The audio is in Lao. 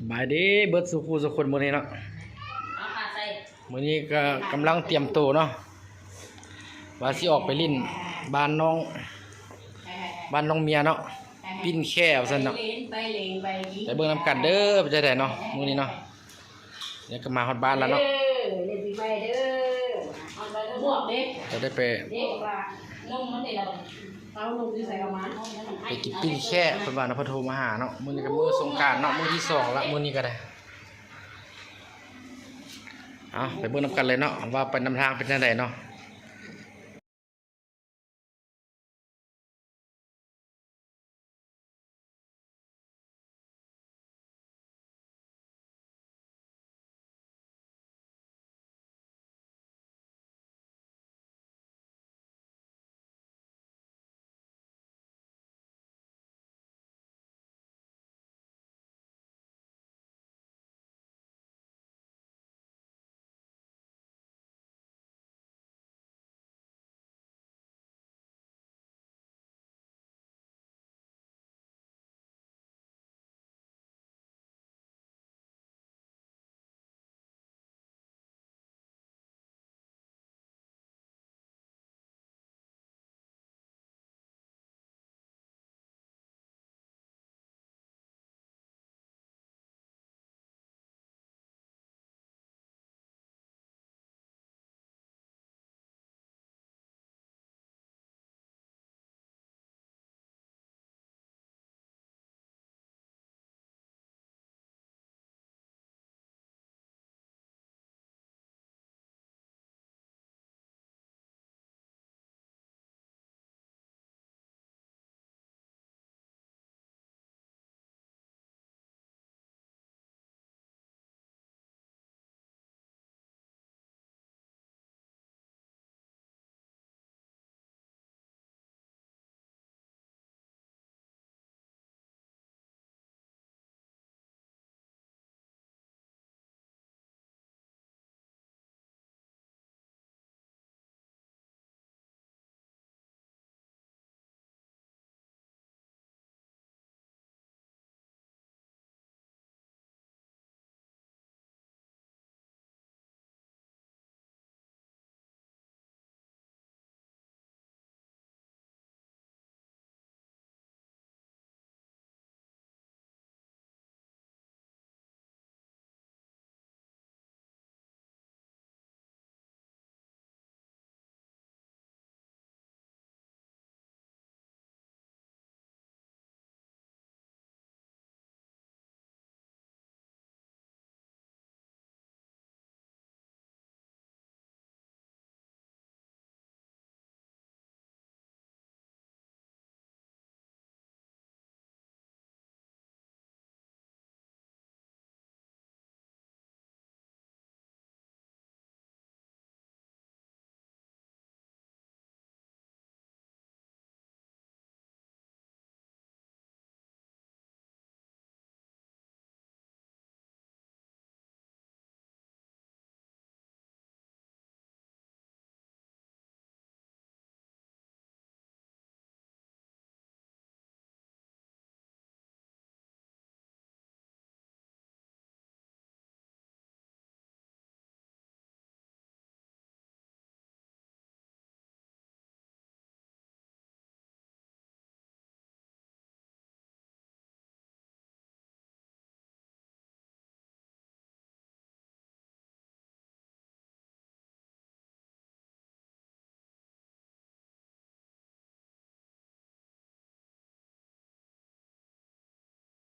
ສະບາຍດີເບິດສູ່ຄູ່ສູ່ຄົນມື້ນີ້ເນາະ. ມື້ນີ້ກໍກຳລັງຕຽມໂຕເນາະ ວ່າຊິອອກໄປຫຼິ້ນບ້ານນ້ອງ ບ້ານນ້ອງເມຍເນາະ ປິ່ນແຂ້ວ່າຊັ້ນເນາະ. ໄປເບິ່ງນຳກັນເດີ ເປັນຈັ່ງໃດເນາະມື້ນີ້ເນາະ. ດຽວກໍມາຮອດບ້ານແລ້ວເນາະ. ກໍໄດ້ໄປ ໄປກິນປີ້ນແຂ້ເພິ່ນວ່າເນາະ ເພິ່ນໂທມາຫາເນາະ. ມື້ນີ້ກໍມື້ສົງການເນາະ ມື້ທີສອງລະ ມື້ນີ້ກໍໄດ້. ເອົາ ໄປເບິ່ງນຳກັນເລີຍເນາະ ວ່າໄປນຳທາງເປັນຈັ່ງໃດເນາະ.